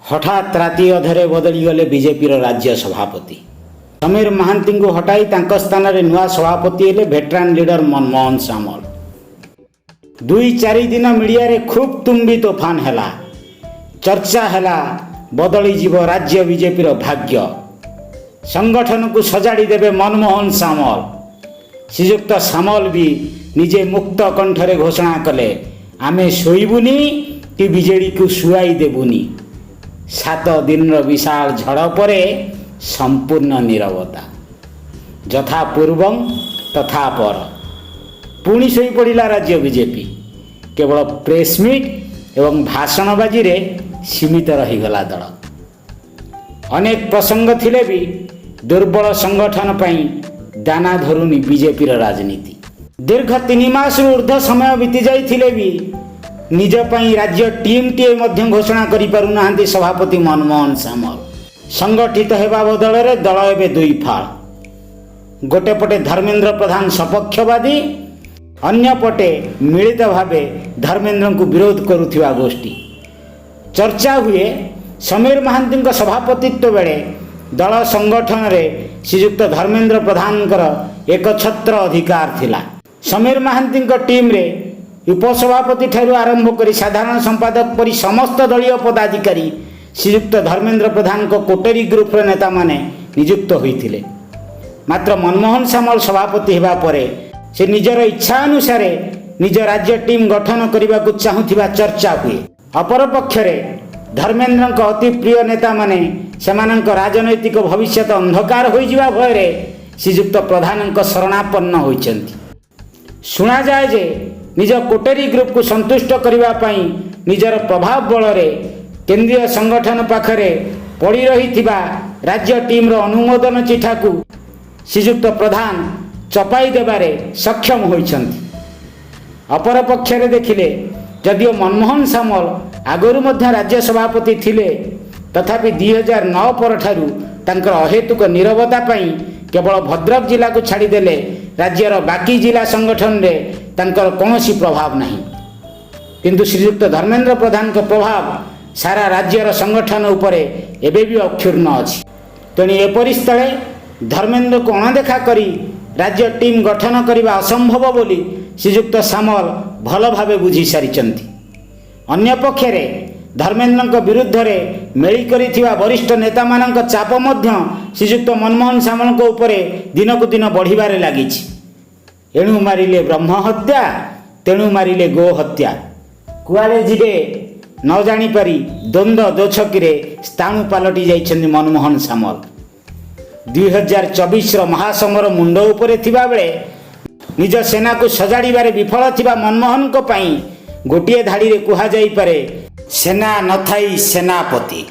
ହଠାତ୍ ରାତି ଅଧରେ ବଦଳିଗଲେ ବିଜେପିର ରାଜ୍ୟ ସଭାପତି। ସମୀର ମହାନ୍ତିଙ୍କୁ ହଟାଇ ତାଙ୍କ ସ୍ଥାନରେ ନୂଆ ସଭାପତି ହେଲେ ଭେଟରାନ୍ ଲିଡର ମନମୋହନ ସାମଲ। 2-4 ଦିନ ମିଡ଼ିଆରେ ଖୁବ୍ ତୁମ୍ବି ତୋଫାନ ହେଲା। ଚର୍ଚ୍ଚା ହେଲା, ବଦଳିଯିବ ରାଜ୍ୟ ବିଜେପିର ଭାଗ୍ୟ, ସଂଗଠନକୁ ସଜାଡ଼ି ଦେବେ ମନମୋହନ ସାମଲ। ଶ୍ରୀଯୁକ୍ତ ସାମଲ ବି ନିଜେ ମୁକ୍ତ କଣ୍ଠରେ ଘୋଷଣା କଲେ, ଆମେ ଶୋଇବୁନି କି ବିଜେଡ଼ିକୁ ଶୁଆଇ ଦେବୁନି। 7 ଦିନର ବିଶାଳ ଝଡ଼ ପରେ ସମ୍ପୂର୍ଣ୍ଣ ନୀରବତା। ଯଥା ପୂର୍ବଂ ତଥା ପର। ପୁଣି ଶୋଇପଡ଼ିଲା ରାଜ୍ୟ ବିଜେପି। କେବଳ ପ୍ରେସମିଟ୍ ଏବଂ ଭାଷଣବାଜିରେ ସୀମିତ ରହିଗଲା ଦଳ। ଅନେକ ପ୍ରସଙ୍ଗ ଥିଲେ ବି ଦୁର୍ବଳ ସଂଗଠନ ପାଇଁ ଦାନା ଧରୁନି ବିଜେପିର ରାଜନୀତି। ଦୀର୍ଘ 3 ମାସରୁ ଉର୍ଦ୍ଧ୍ୱ ସମୟ ବିତି ଯାଇଥିଲେ ବି ନିଜ ପାଇଁ ରାଜ୍ୟ ଟିମ୍ଟିଏ ମଧ୍ୟ ଘୋଷଣା କରିପାରୁନାହାନ୍ତି ସଭାପତି ମନମୋହନ ସାମଲ। ସଂଗଠିତ ହେବା ବଦଳରେ ଦଳ ଏବେ ଦୁଇ ଫାଳ। ଗୋଟେ ପଟେ ଧର୍ମେନ୍ଦ୍ର ପ୍ରଧାନ ସପକ୍ଷବାଦୀ, ଅନ୍ୟପଟେ ମିଳିତ ଭାବେ ଧର୍ମେନ୍ଦ୍ରଙ୍କୁ ବିରୋଧ କରୁଥିବା ଗୋଷ୍ଠୀ। ଚର୍ଚ୍ଚା ହୁଏ, ସମୀର ମହାନ୍ତିଙ୍କ ସଭାପତିତ୍ୱ ବେଳେ ଦଳ ସଂଗଠନରେ ଶ୍ରୀଯୁକ୍ତ ଧର୍ମେନ୍ଦ୍ର ପ୍ରଧାନଙ୍କର ଏକଛତ୍ର ଅଧିକାର ଥିଲା। ସମୀର ମହାନ୍ତିଙ୍କ ଟିମ୍ରେ ଉପସଭାପତି ଠାରୁ ଆରମ୍ଭ କରି ସାଧାରଣ ସମ୍ପାଦକ ପରି ସମସ୍ତ ଦଳୀୟ ପଦାଧିକାରୀ ଶ୍ରୀଯୁକ୍ତ ଧର୍ମେନ୍ଦ୍ର ପ୍ରଧାନଙ୍କ କୋଟେରୀ ଗ୍ରୁପର ନେତାମାନେ ନିଯୁକ୍ତ ହୋଇଥିଲେ। ମାତ୍ର ମନମୋହନ ସାମଲ ସଭାପତି ହେବା ପରେ ସେ ନିଜର ଇଚ୍ଛା ଅନୁସାରେ ନିଜ ରାଜ୍ୟ ଟିମ୍ ଗଠନ କରିବାକୁ ଚାହୁଁଥିବା ଚର୍ଚ୍ଚା ହୁଏ। ଅପରପକ୍ଷରେ ଧର୍ମେନ୍ଦ୍ରଙ୍କ ଅତି ପ୍ରିୟ ନେତାମାନେ ସେମାନଙ୍କ ରାଜନୈତିକ ଭବିଷ୍ୟତ ଅନ୍ଧକାର ହୋଇଯିବା ଭୟରେ ଶ୍ରୀଯୁକ୍ତ ପ୍ରଧାନଙ୍କ ଶରଣାପନ୍ନ ହୋଇଛନ୍ତି। ଶୁଣାଯାଏ ଯେ ନିଜ କୋଟେରୀ ଗ୍ରୁପକୁ ସନ୍ତୁଷ୍ଟ କରିବା ପାଇଁ ନିଜର ପ୍ରଭାବ ବଳରେ କେନ୍ଦ୍ରୀୟ ସଂଗଠନ ପାଖରେ ପଡ଼ି ରହିଥିବା ରାଜ୍ୟ ଟିମ୍ର ଅନୁମୋଦନ ଚିଠାକୁ ଶ୍ରୀଯୁକ୍ତ ପ୍ରଧାନ ଚପାଇ ଦେବାରେ ସକ୍ଷମ ହୋଇଛନ୍ତି। ଅପରପକ୍ଷରେ ଦେଖିଲେ, ଯଦିଓ ମନମୋହନ ସାମଲ ଆଗରୁ ମଧ୍ୟ ରାଜ୍ୟ ସଭାପତି ଥିଲେ, ତଥାପି 2009 ପରଠାରୁ ତାଙ୍କର ଅହେତୁକ ନୀରବତା ପାଇଁ କେବଳ ଭଦ୍ରକ ଜିଲ୍ଲାକୁ ଛାଡ଼ିଦେଲେ ରାଜ୍ୟର ବାକି ଜିଲ୍ଲା ସଂଗଠନରେ ତାଙ୍କର କୌଣସି ପ୍ରଭାବ ନାହିଁ। କିନ୍ତୁ ଶ୍ରୀଯୁକ୍ତ ଧର୍ମେନ୍ଦ୍ର ପ୍ରଧାନଙ୍କ ପ୍ରଭାବ ସାରା ରାଜ୍ୟର ସଂଗଠନ ଉପରେ ଏବେ ବି ଅକ୍ଷୁଣ୍ଣ ଅଛି। ତେଣୁ ଏପରି ସ୍ଥଳେ ଧର୍ମେନ୍ଦ୍ରକୁ ଅଣଦେଖା କରି ରାଜ୍ୟ ଟିମ୍ ଗଠନ କରିବା ଅସମ୍ଭବ ବୋଲି ଶ୍ରୀଯୁକ୍ତ ସାମଲ ଭଲ ଭାବେ ବୁଝି ସାରିଛନ୍ତି। ଅନ୍ୟପକ୍ଷରେ ଧର୍ମେନ୍ଦ୍ରଙ୍କ ବିରୁଦ୍ଧରେ ମେଳି କରିଥିବା ବରିଷ୍ଠ ନେତାମାନଙ୍କ ଚାପ ମଧ୍ୟ ଶ୍ରୀଯୁକ୍ତ ମନମୋହନ ସାମଲଙ୍କ ଉପରେ ଦିନକୁ ଦିନ ବଢ଼ିବାରେ ଲାଗିଛି। ଏଣୁ ମାରିଲେ ବ୍ରହ୍ମ ହତ୍ୟା, ତେଣୁ ମାରିଲେ ଗୋ ହତ୍ୟା। କୁଆଡ଼େ ଯିବେ ନ ଜାଣିପାରି ଦ୍ୱନ୍ଦ୍ୱ ଦୋଛକିରେ ସ୍ଥାଣୁ ପାଲଟି ଯାଇଛନ୍ତି ମନମୋହନ ସାମଲ। 2024ର ମହାସମର ମୁଣ୍ଡ ଉପରେ ଥିବାବେଳେ ନିଜ ସେନାକୁ ସଜାଡ଼ିବାରେ ବିଫଳ ଥିବା ମନମୋହନଙ୍କ ପାଇଁ ଗୋଟିଏ ଧାଡ଼ିରେ କୁହାଯାଇପାରେ, ସେନା ନଥାଇ ସେନାପତି।